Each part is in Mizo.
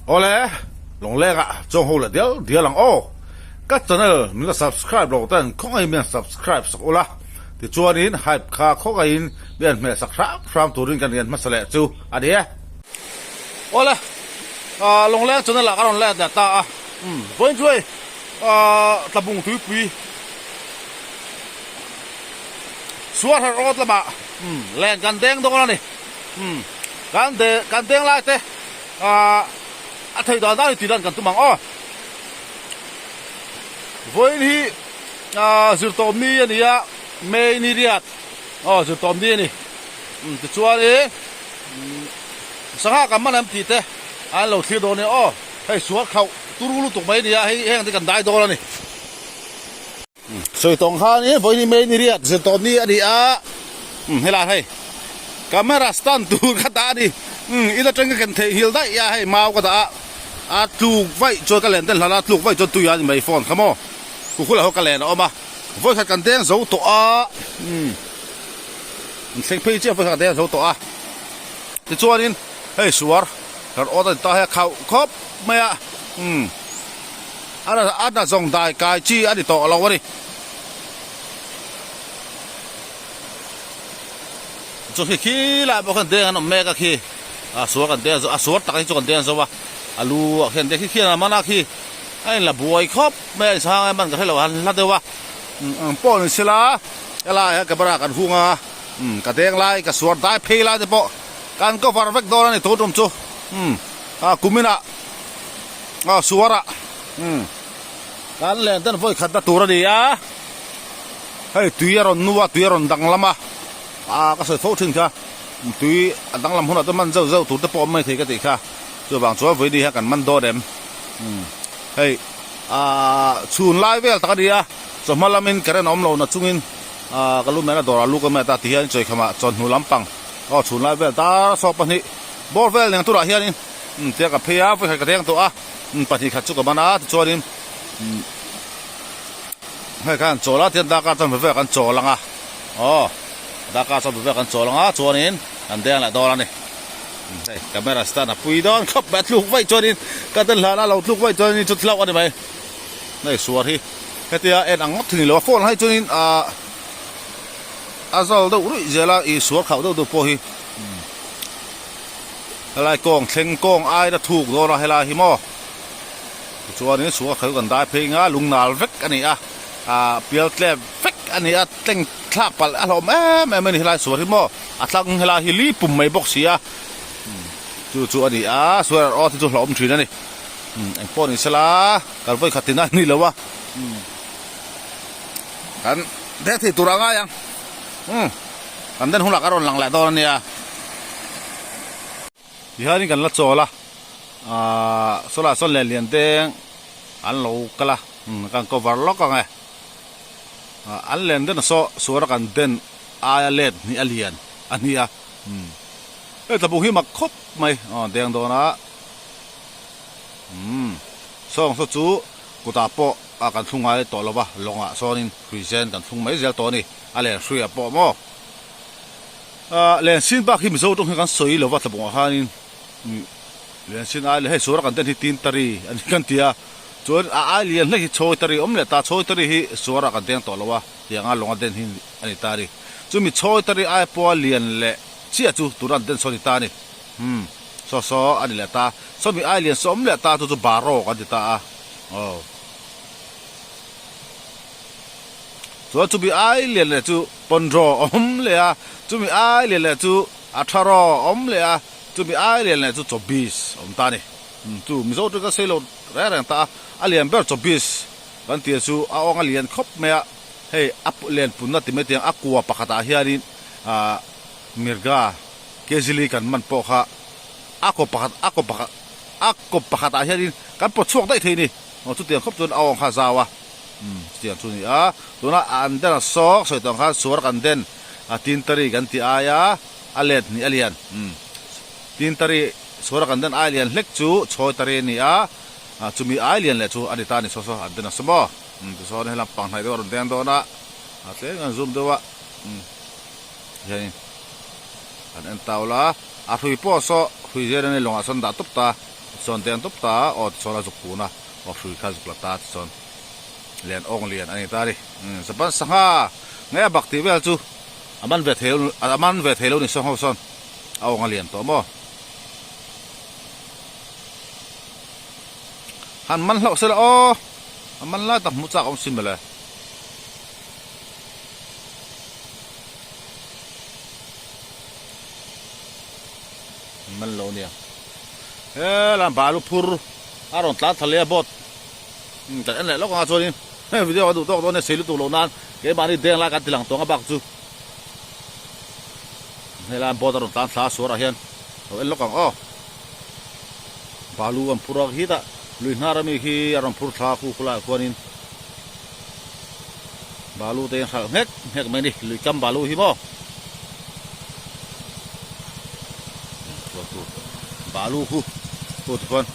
Awle, Lawngleng ah chuang ho leh dial dial ang aw. Ka channel min la subscribe lo ten khawngaihin min han subscribe sak ula, tichuanin hype kha khawngaihin min han hmeh sak hram hram turin kan rian hmasa leh chu a ni e. Awle, Lawngleng channel ah ka rawn let leh ta a, vawiin chu hei Tlabung tuipui Suarhar road lamah len kan deng dawn a ni. Kan deng lai te. A thei dan dan hi tih dan kan tum ang aw. Vawiin hi zirtawm ni a ni a, May ni riat aw zirtawm ni a ni. Tichuan i sangha kan man em tih te an lo thlir dawn a ni aw. Hei sual khauh turu lutuk mai a ni a, hei heng te kan dai dawn a ni. Sawi tawng khan i vawiin hi May ni riat zirtawm ni a ni a, helai hei camera stand tur ka dah a ni, in atang ka ken theih nghilh daih a hei mau ka dah a, a tluk vaih chuan ka len ten hlan a, a tluk vaih chuan tui a ni mai phone kha maw khukhul ah ho ka len a awm a, vawikhat kan deng zo tawh a, an thleng phei chiah vawikhat kan deng zo tawh a, tichuanin hei suar hlawrh awt a ni ta hei a khauh khawp mai a. A na zawng dai kai chi a ni tawh lo a ni. Chu khi khi lai pawh khan deng an awm mek a khi. A suar kan deng zo a suar tak hi chu kan deng zo a. A lu ah khian deng khi khian a man a khi. A inla buai khawp mai a inchhang a man ka hre lo a han hla deuh a. Ang pawh ni sela helai ah camera kan hung a ka deng lai ka suar dai phei lai te pawh kan cover vek dawn a ni tun tum chu. A kumin ah. Aw suar ah kan len ten vawi khat na tur a ni a, hei tui a rawn nu a tui a rawn danglam a, ah ka sawi fo thin kha tui a danglam hunah chuan man zeuh zeuh tur te pawh a awm mai thei ka tih kha, chuvang chuan vawiin hian kan man dawn em, hei ah chhun lai vel tak a ni a, chawhma lamin current a awm lo na chungin ah ka lu mena dawrah lu ka met a tihian chawikhamah chawhnu lampang aw chhun lai vel dar 12 bawr vel nen turah hianin. Umm tia ka phei a vawikhat ka deng tawh a umm 2 khat chu ka ban a tichuanin umm hei khan chawl a tihian darkar chuan vawi kan chawl ang a aw darkar chuan vawi kan chawl ang a chuanin kan deng leh dawn a ni hei camera stand a pui dawn khawp mai a tluk vaih chuanin ka den hlan a lo tluk vaih chuanin chu hlauh a ni mai hei suar hi hetia en ang ngawt thei ni lo a phone hi chuanin ah a zal deuh ruih zel a ih suar khauh deuh deuh pawh hi. Helai kawng thleng kawng aina thuk dawn a helai hi maw tichuanin chhunga khawi kan dai phei nga lung nal vek a ni a ah pial tlep vek a ni a tleng thlak palh a hlawm em em a ni helai suar hi maw a tlang helai hi li pum mai bawk si a chu chu a ni a suar erawh te chu hlawm thin a ni engpawh ni sela kan vawi khat tina ni lo a kan dek thei tur a ngai ang. Kan den hunah ka rawn lang leh dawn a nia. Tihianin kan la chawl a, aaa sawlai sawn lian lian deng an lo kal a, kan cover lawk ang e. An len den saw suar a kan den aia let hnih a lian a nia. Hei tlabung hi mak khawp mai aw deng dawn a, umm sawng saw chu kutah pawh a kan thlung ngai tawh lo va, lawngah sawnin hrui zen kan thlung mai zel tawh a ni. A len hruia pawh maw? Ahh len sin bak hi Mizo tawng hi kan sawi lo va tlabawngah khanin len sin ai leh hei suara kan den hi tin tari a ni kan ti a, chuan a ai lian hlek hi chhawi tari a awm leh ta, chhawi tari hi suara kan deng tawh lo a tianga lawnga den hi a ni ta a ni. Chumi chhawi tari ai pawha lian leh chiah chu tuna an den sawn a ni ta a ni. Umm saw saw a ni leh ta, sawmi ai lian saw awm leh ta chu chu baro kan ti ta a, aw. Chuan chumi ai lian leh chu Pondraw a awm leh a, chumi ai lian leh chu Atharaw a awm leh a, chumi ai lian leh chu Chawbis a awm ta a ni. Chu Mizo chu ka sawi lo reng reng ta a, a lian ber Chawbis kan tih chu a awng a lian khawp mai a, hei a lian punna ti mai tiang a kua pakhatah hianin ah Mirga Kezili kan man pawh kha a kaw pakhat a kaw pakhat a kaw pakhatah hianin kan pawt chhuak daih thei a ni. Aw chutiang khawp chuan a awng kha a zau a. Umm chutiang chu a ni a, tuna an den a sawk sawi tawh ang khan suar kan den a tintari kan tih aia a let hnih a lian umm tintari suar kan den ai lian hlek chu chhawi tari a ni a, chumi ai lian leh chu a ni ta a ni saw saw an den a saw maw umm tichuan helam pang hnaih deuh a rawn deng dawn a a tlem an zoom deuh a umm hianin an en tau la a hrui pawh saw hrui zel a ni lawngah sawn dah tawp ta. Tichuan deng tawp ta a, aw tichuan a zuk kun a, aw hrui kha a zuk la ta tichuan len awng lian a ni ta a ni. Japan sangha nge a bak tih vel chu a man ve thei a man ve thei lo ni sawn ho sawn a awng a lian tawh maw. Han man hlauh se la aw, a man lai tak hmuh chak awm si mawle. Man lo nia. He lam balu phur a rawn tlan thla leh a boat kan en leh lawk anga chuanin heng video ka duh tawk dawn nia sei lutuk loh nan keimahni deng lai kan ti lang tawng a bak chu helai boat a rawn tlan thla a suarah hian lo en lawk ang aw balu an phur a khi tah lui hnar ami khi a rawn phur thla a khu khulaiah khuanin balu te in hralh nghek nghek mai a ni lui kam balu hi maw balu khu khu ti khuan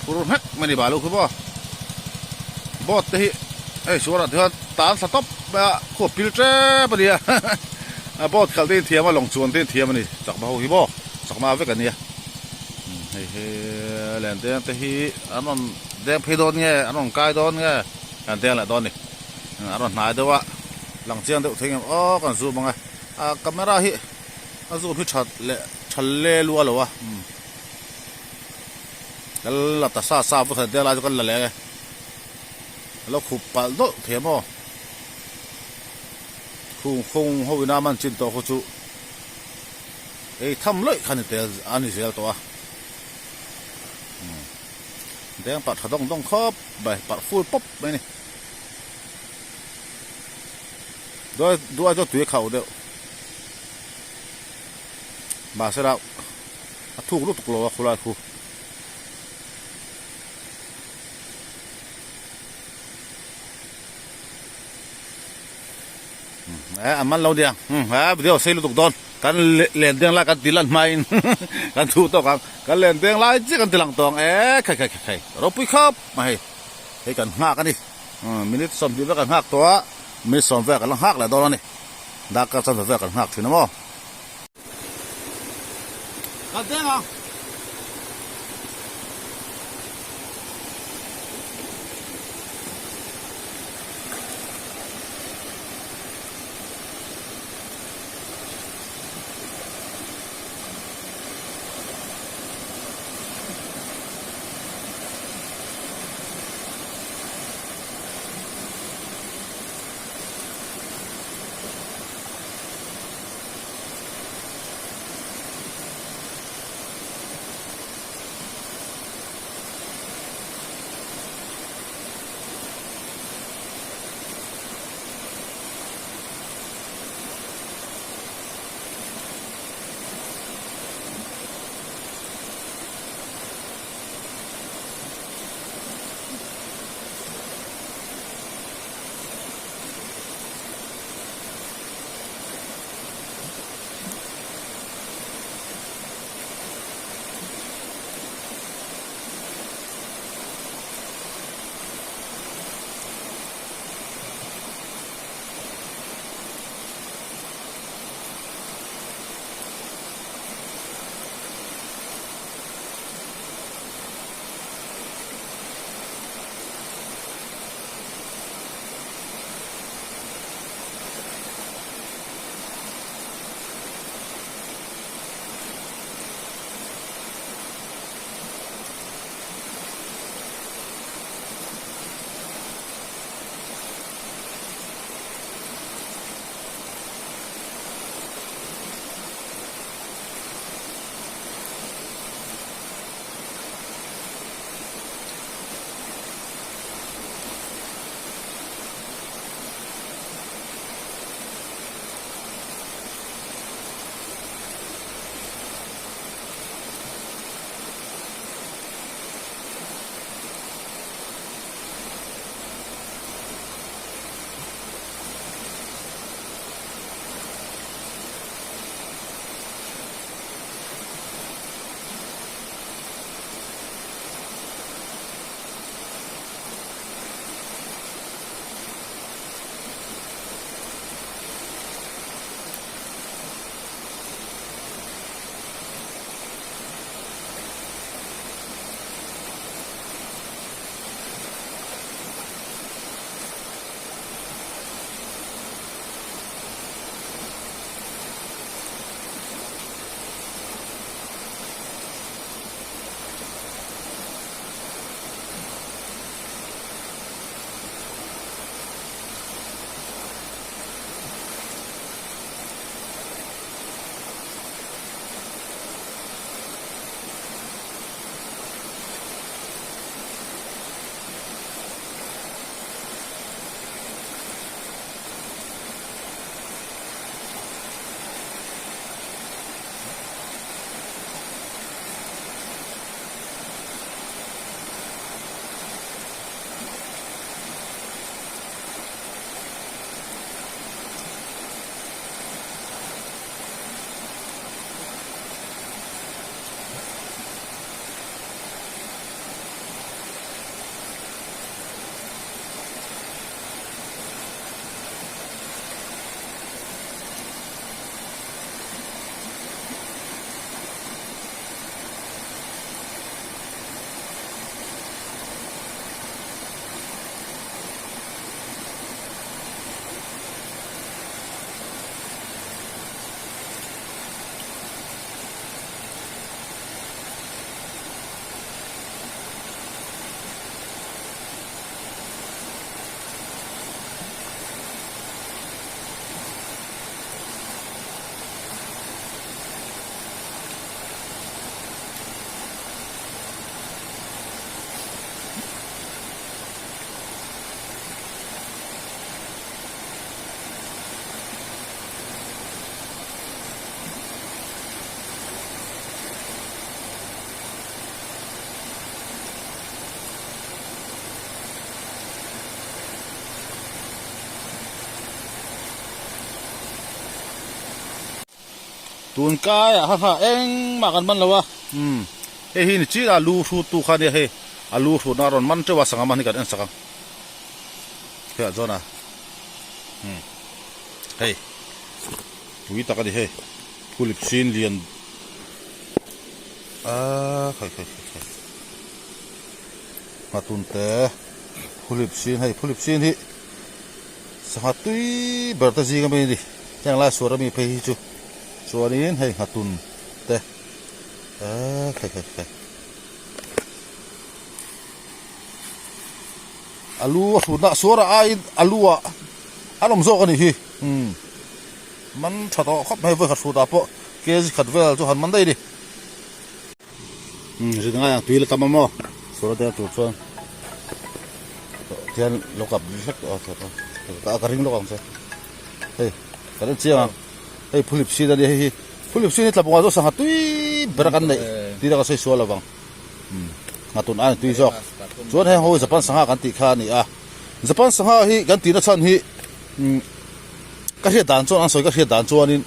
phur nghek mai a ni balu khu maw boat te hi hei suarah te hian tan thla tawp mai a khu a pil tep a nia a boat khalh te in thiam a lawng chuan te in thiam a ni chakma ho hi maw chakma vek a nia hei hi len te te hi an rawn deng phei dawn nge an rawn kai dawn nge an deng leh dawn a ni a rawn hnai deuh a lang chiang deuh thei ngem aw kan zoom ang e a camera hi a zoom hi tha leh tha le lua lo a umm kan la ta sa sa vawkhat deuh lai chu kan la leh ang e a lo khup palh dawlh thei maw khung khung ho ina man chin tawh khu chu ei tham lawih kha ni tel a ni zel tawh a umm deng parh tha dawng dawng khawp mai parh full pawp mai a ni. Duai duai chu tui a khauh deuh mahse lah a thuk lutuk lo a khulai khu. Eh an man lo nia eh video sei lutuk dawn kan len deng lai kan ti lan hmain kan thu tawk ang kan len deng lai chiah kan ti lang tawng eh khai khai khai ropui khawp mai hei hei kan nghak a ni minute 20 vel kan nghak tawh a minute 20 vel kan la nghak leh dawn a ni darkar chanve vel kan nghak thin a maw. Kan deng ang. Tun kaiah kha kha engmah kan man lo a, umm hei hi ni chin a lu hrut tu kha nia hei a lu hrutna a rawn man teuh a sangha man hi kan en sak ang hei ah chuan a umm hei pui tak a ni hei phulip sin lian aaa khai khai khai khai nghatun te phulip sin hei phulip sin hi. Sangha tui ber te zing ami a ni heng lai suar ami phei hi chu chuanin hei nghatun te eee khai khai khai a lu a hrutna suar ah aiin a lu ah an awm zawk a nih hi umm man tha tawh khawp mai vawikhat hrut ah pawh kg khat vel chu han man daih a ni umm zin ngai ang tui la tam a maw suar a der tur chuan. Tihian lo kap hlek tawh a ka ring lawk ang che hei ka rin chiang ang hei phulip sin a nia hei hi phulip sin hi tlabunga chu sangha tui ber a kan neih tih a ka sawi sual lovang nghatun aiin tui zawk chuan heng ho hi Japan sangha kan tih kha a ni a Japan sangha hi kan tihna chhan hi ka hriat dan chuan an sawi ka hriat dan chuanin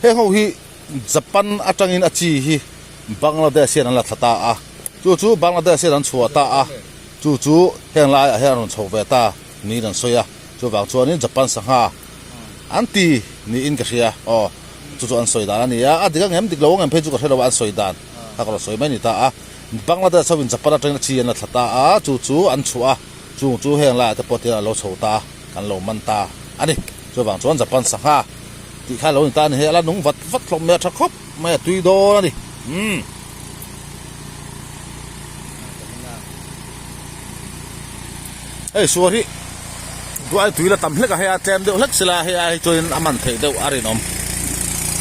heng ho hi Japan atangin a chi hi Bangladesh hian an la thla ta a, chu chu Bangladesh hian an chhuah ta a, chu chu heng laiah hian a rawn chho ve ta niin an sawi a, chuvang chuanin Japan sangha an ti niin ka hria aw, chu chu an sawi dan a ni a, a dik ang em dik lo ang em phei chu ka hre lo a an sawi dan kha ka rawn sawi mai a ni ta a, Bangladesh hoin Japan atangin a chi an la thla ta a, chu chu an chhuah a, chung chu heng laiah te pawh tihian a lo chho ta a, kan lo man ta a ni, chuvang chuan Japan sangha. Tih kha lo ni ta a ni hei a la nung vat vat hlawm mai a tha khawp mai a tui dawn a ni umm. Hei suar hi duai tui la tam hlek a hei a tlem deuh hlek sila hei ai chuan a man theih deuh a rinawm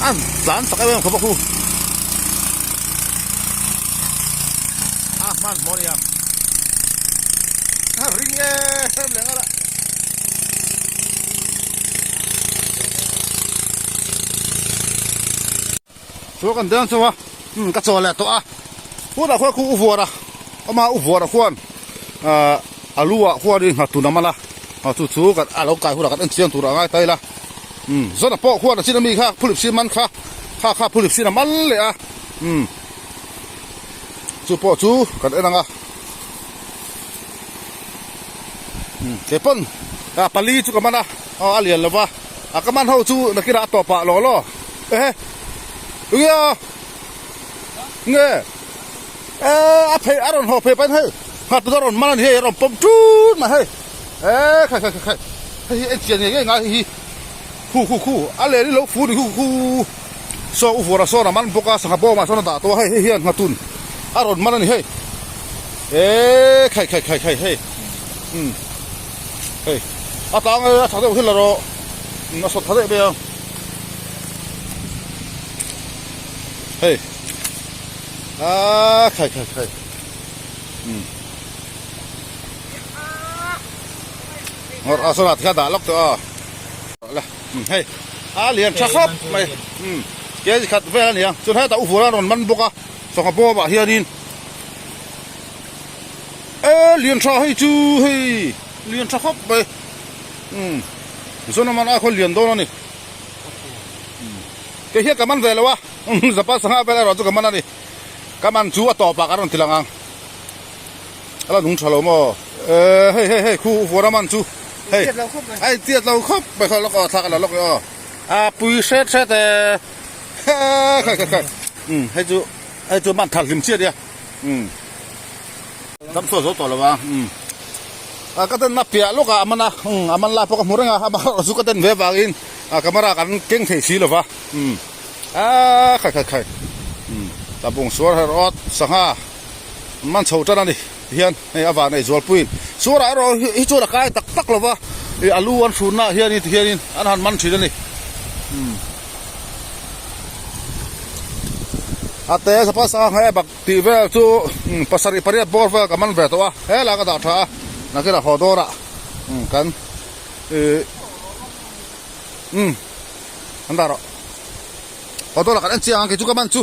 a tlan chak em em khawp a khu a hmanhmawh a nia a ring em leh nghal a. Chu kan deng chu a umm ka chaw leh tawh a hunah khuan khu u vuar a awm a u vuar ah khuan ahh a lu ah khuan in nghat tun a man a a chu chu kan a lo kai hunah kan en chiang tur a ngai ta ila umm zawn pawh khuan a chin ami kha phulip sin man kha kha kha phulip sin a man leh a umm chu pawh chu kan en ang a. Kei pawn ah pali chu ka man a aw a lian lo va a ka man ho chu nakinah a tawp ah law law ehe enge a nge eh a phei a rawn haw phei pahin hei nghat a rawn man a ni hei a rawn pawm tut mai hei eh khai khai khai hei hi en chian ngei ngei ngai hei hi khu khu khu a len in lo fu ni khu khu saw u vuara sawn a man bawk a sangha bawmah sawn a dah tawh a hei hei hian nghatun a rawn man a ni hei. Eee khai khai khai khai hei umm hei a tang e a tha deuh hi la rawh umm a sawt tha deuh mai ang hei aaa khai khai khai umm ngawrh a sawnah tikhan dah lawk tawh a la umm hei a lian tha khawp mai umm kg khat vel a ni ang chuan hetah u vur a rawn man bawk a sangha bawmah hianin. E lian tha hei chu hei lian tha khawp mai umm zawn a man ai khaw lian dawn a ni kei hian ka man ve lo a zapa sangha vel erawh chu ka man a ni ka man chu a tawp ah ka rawn ti lang ang a la nung tha lo maw e hei hei hei khu vuan a man chu hei a intiat lo khawp mai khaw lawk aw thla ka la lawk e aw a pui hret hret e khai khai khai umm hei chu hei chu man thar hlim chiah nia. Umm dam chhuak zo tawh lo a umm a ka den na piah lawk ah a man a umm a man lai pawh ka hmu reng a amaherawh chu ka den ve vangin a camera kan keng thei si lo va umm aaa khai khai khai umm tlabung suar erawh sangha an man chho tan a ni tihian hei a van ei zualpuiin suarah erawh hi chuan a kai tak tak lo va ih a lu an hrunna ah hianin tihianin an han man thin a ni umm. A te zapa sangha nge bak tih vel chu pasarih pariat bawr vel ka man ve tawh a helai ka dah tha a nakinah haw dawrah kan ih umm an dah rawh haw dawrah kan en chiang ang kei chu ka man chu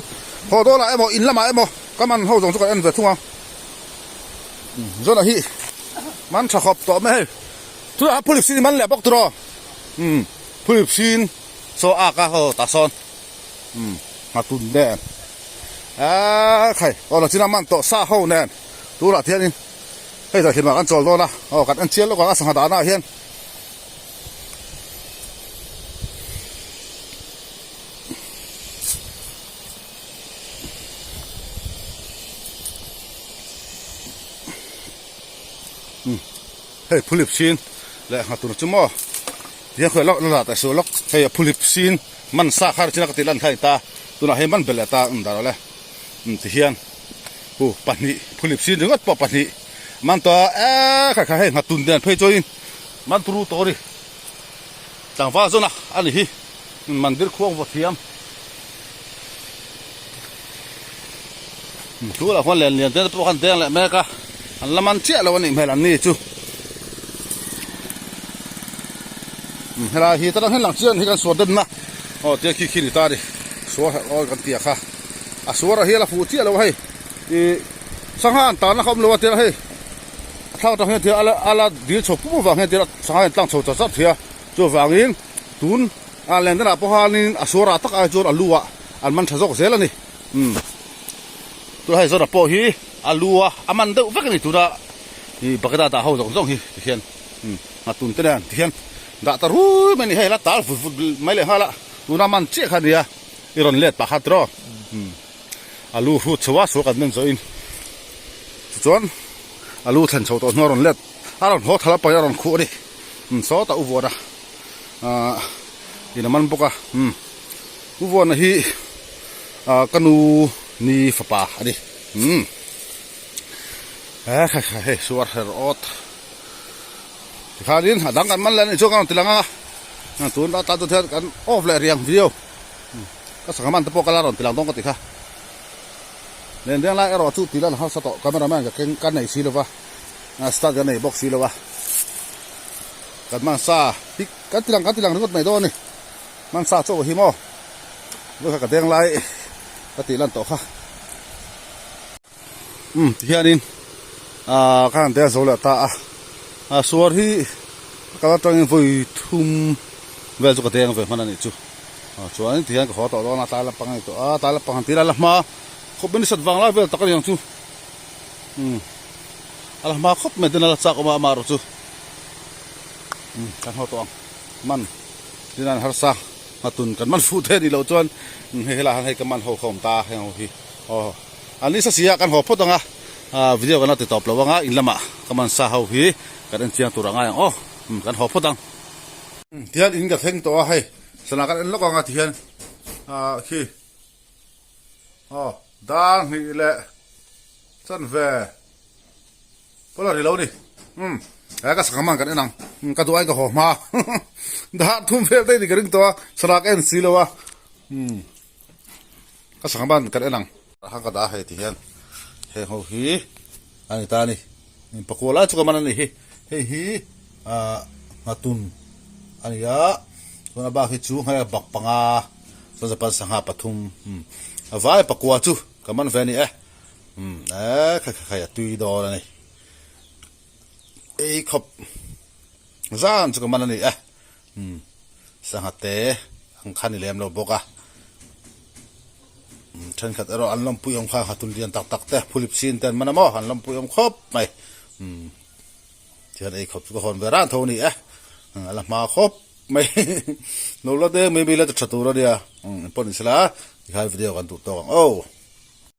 haw dawrah emaw in lamah emaw ka man ho zawng chu kan en ve thung ang zawnah hi man tha khawp tawh mai hei tunah police in man leh bawk tiraw umm police in. Saw ak a aw tah sawn umm nghatun nen eee khai aw la chin a man tawh sa ho nen tunah hianin hei zahhlimah kan chawl dawn a aw kan en chial lawk ang a sangha dahna ah hian. Hei phulip sin leh nghatun chu maw tiang khawi lawk la teh suh lawk hei a phulip sin man sa kha chin a ka tih lan kha a ni ta tunah hei man belh leh ta an dar awle um ti hian hu pahnih phulip sin ringawt pawh pahnih man tawh a eee kha kha hei nghatun nen phei chuan man turu tawh a ni tlangval zawn a a ni hi mandir khuang vaw thiam Chu lah khuan len lian te pawh khan deng leh mek a, an la man chiah lo a nih hmel an ni chu. Helai hi tana hian lang chian hi kan suar denna aw tia khi khi ni ta a ni, suar herh awl kan tia kha. A suar ah hi a la fuh chiah lo a hei, ih sangha an tarna kha awm lo a tia hei a thlak atang hian tia a la dil chho pup avang hian tia sangha in tlang chho char char thei a, chuvangin tun a len danah pawh khanin a suar ah tak ai chuan a lu ah an man tha zawk zel a ni. Umm tuna hei zawna pawh hi a lu a a man deuh vek a ni tuna ih bucket a dah ho zawng zawng hi tikhian umm nghatun te nen tikhian dah ta rui mai a ni hei la tal vut vut mai leh nghal a tuna man chiah kha a nia i rawn let pah kha tiraw umm a lu hrut chho a sual kan en zawhin tichuan a lu thlen chho tawh hnu a rawn let a rawn haw thal a pawhin a rawn khuh a ni umm sawtah u vuan a ahh in a man bawk a umm. U Vuana hi ah ka nu ni fapa a ni umm he kha kha hei suar her awt tikhanin a dang kan man leh a nih chuan kan rawn ti lang ang a tun atan chuan hian kan off leh riang viau ka sangha man te pawh ka la rawn ti lang dawn ka ti kha len deng lai erawh chu tih lan harsa tawh camera man ka keng ka nei si lova start ka nei bawk si lova kan man sa hi kan ti lang kan ti lang ringawt mai dawn a ni. Hmansa chaw hi maw vawikhat ka deng lai ka tih lan tawh kha umm tihianin ah ka han deng zo leh ta a ah suar hi ka kal atangin vawi thum vel chu ka deng ve hman a nih chu ah chuan tihian ka haw tawh dawn a tlai lampang a ni tawh a tlai lampang han tih lai la hma khawp mai ni sat vang lai vel tak a ni ang chu umm a la hma khawp mai ten a la chak awm a amaherawh chu umm kan haw tawh ang man. Tin an harsa nghatun kan man fuh thei a nih loh chuan hei helaiah hian hei ka man ho kha awm ta a heng ho hi aw an ni sa si a kan haw phawt ang a ah video kan la ti tawp lo ang a in lamah ka man sa ho hi kan en chiang tur a ngai ang aw kan haw phawt ang. Tihian in ka thleng tawh a hei sana kan en lawk ang a tihian ah khi aw dar hnih leh chanve. Pawl a ri lo ni. Umm he ka sangha man kan en ang. Umm ka duh aiin ka haw hma. Dar thum vel te ni ka ring tawh a, salah ka en si lo a. Umm ka sangha man kan en ang. Kha ka dah hei ti hian heng ho hi a ni ta a ni. Pakua lai chu ka man a ni hi. Hei hi ah nghatun a ni a, chuan a bak hi chu hei a bak panga chuan japan sangha pathum umm a vai pakua chu ka man ve a ni e. Umm eee kha kha khai a tui dawn a ni ei khawp zan chu ka man a ni e umm sangha te ang kha ni lem lo bawk a umm thenkhat erawh an lawmpui awm kha nghatun lian tak tak te phulip sin te an man a maw an lawmpui awm khawp mai umm tihian ei khawp chu ka hawn ve ran tho a ni e a la hma khawp mai lo la deng mai mai la ti tha tur a nia umm engpawh ni sela tikhan video kan duh tawk ang aw.